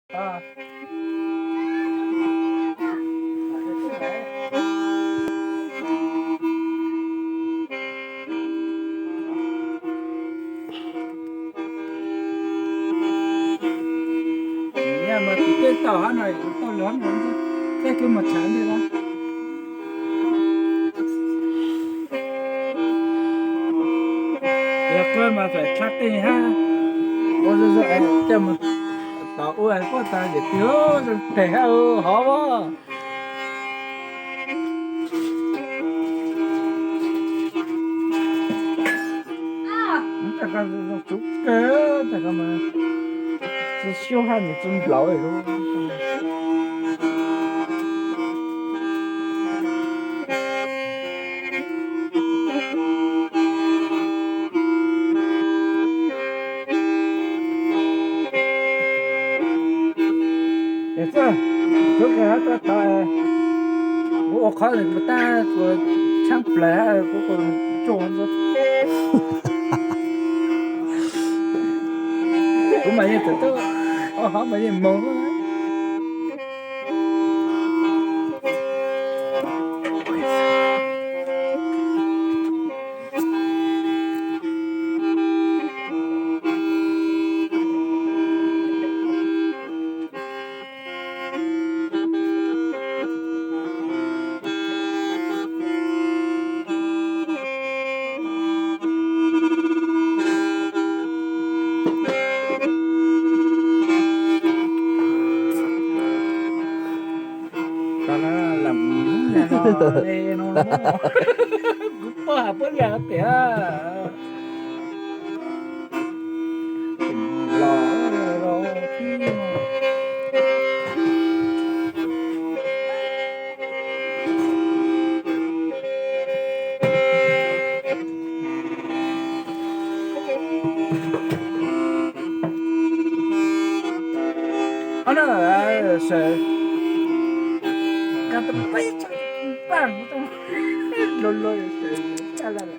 Nyob mas tim tej tau hab no, tau lawm hab no, tej kws mas tshav ntej na. Yog qub mas faim dlha qeej hab, ua zoo zoo es coj mus tau ua puab tas yawm tug zoo phem hab hov as. Tsuv kawg, tsuv nplaum. Es txawj, tsuv kawg hab txawj tau, kuv ua qhov mus tab kuv tshaab plawg hab kuv tsuj ntxwb. Kuv mas yeej txawm tub, ua hov mas yeej moog. Kuv poj has puab liag tias los